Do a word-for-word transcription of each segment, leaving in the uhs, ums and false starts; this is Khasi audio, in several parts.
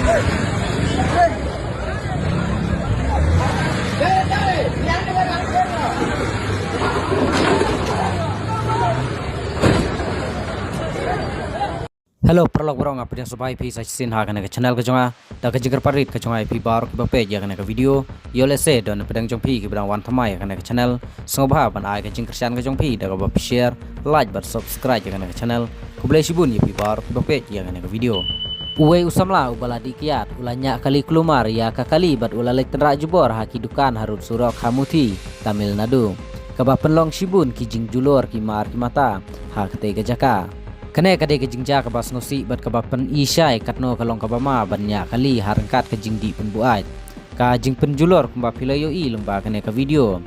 Hello paralok baroh, nga pdiang sngewbha ïa phi sa shisien ha kane ka channel ka jong nga. Da ka jingkyrpad rit ka jong nga ïa phi baroh kiba peit ïa kane ka video, ïoh lehse don napdeng jong phi kiba dang wan thymmai ïa kane ka channel, sngewbha ban ai ka jingkyrshan ka jong phi da kaba phi share, like bad subscribe ïa kane ka channel. Khublei shibun ïa phi baroh kiba peit ïa kane ka video. Uwei u samla uba la dih kiad u la ñiah kali kulmar ïa ka kali bad u la leit tynrah jubor ha ki dukan harud surok ha Muthi, Tamil Nadu, kaba pynlong shibun ki jingjulor ki mar ki mata ha katei ka jaka. Kane ka dei ka jingjia kaba sngewsih bad kaba pyni shai katno ka long kaba ma ban ñiah kali ha ryngkat ka jingdih pynbuaid. Ka jingpynjulor kumba phi la ïohi lyngba kane ka video,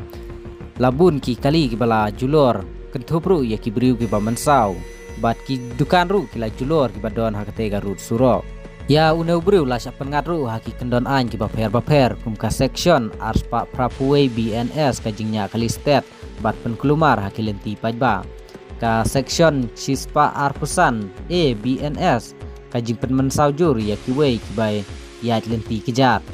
la bun ki kali kiba la julor, kynthup ruh ïa ki briew kiba mynsaw, bad ki dukan ruh ki la julor kiba don ha katei ka rud surok. Ïa une u briew la shah pynngat ruh ha ki kyndon aiñ kiba pher bapher, kum ka section arspah phraphew wei B N S, ka jingñiah kali stet bad pynkulmar ha ki lynti paidbah, ka section shispah arphew san A B N S, ka jingpynmynsaw jur ïa kiwei kiba ïaid lynti kjat.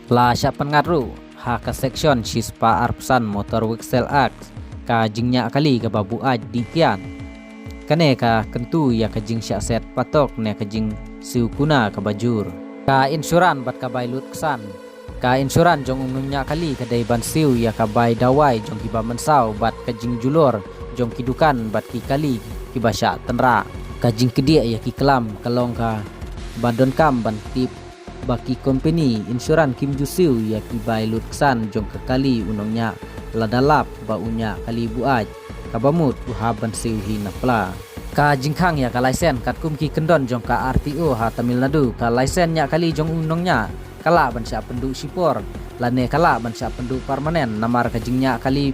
La shah pynngat ruh ha ka section shispah arphew san Motor Vehicle Act, ka jingñiah kali kaba buaid dih kiad. Kane ka kyntu ïa ka jingshah set patok ne ka jingsiew kuna kaba jur. Ka insurance bad ka bai lut ksan. Ka insurance jong u nongñiah kali ka dei ban siew ïa ka bai dawai jong kiba mynsaw bad ka jingjulor jong ki dukan bad ki kali kiba shah tynrah. Ka jingkdiah ïa ki klam ka long kaba donkam ban tip ba ki kompeni insurance kim ju siew ïa ki bai lut ksan jong ka kali u nongñiah lada lap ba u ñiah kali buaid, kaba mut u hap ban siew hi na pla. Ka jingkhang ïa ka license. Katkum ki kyndon jong ka R T O ha Tamil Nadu, ka license ñiah kali jong u nongñiah ka lah ban shah pynduh shipor, lane ka lah ban shah pynduh permanent namar ka jingñiah kali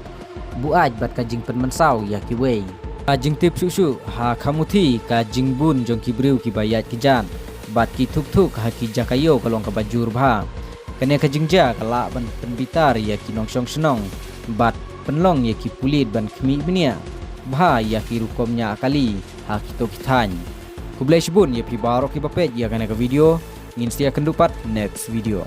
buaid bad ka jingpynmynsaw ïa kiwei. Ka jingtip shuh shuh ha ka Muthi, ka jingbun jong ki briew kiba ïaid kjat bad ki thuk thuk ha ki jaka ïew ka long kaba jur bha. Kane ka jingjia ka lah ban pynbitar ïa ki nongshong shnong bad pynlong ïa ki pulit ban khmih bniah bha ïa ki rukom ñiah kali ha kito ki thaiñ. Khublei shibun ïa phi baroh kiba peit ïa kane ka video. Ngin sa ïakynduh pat next video.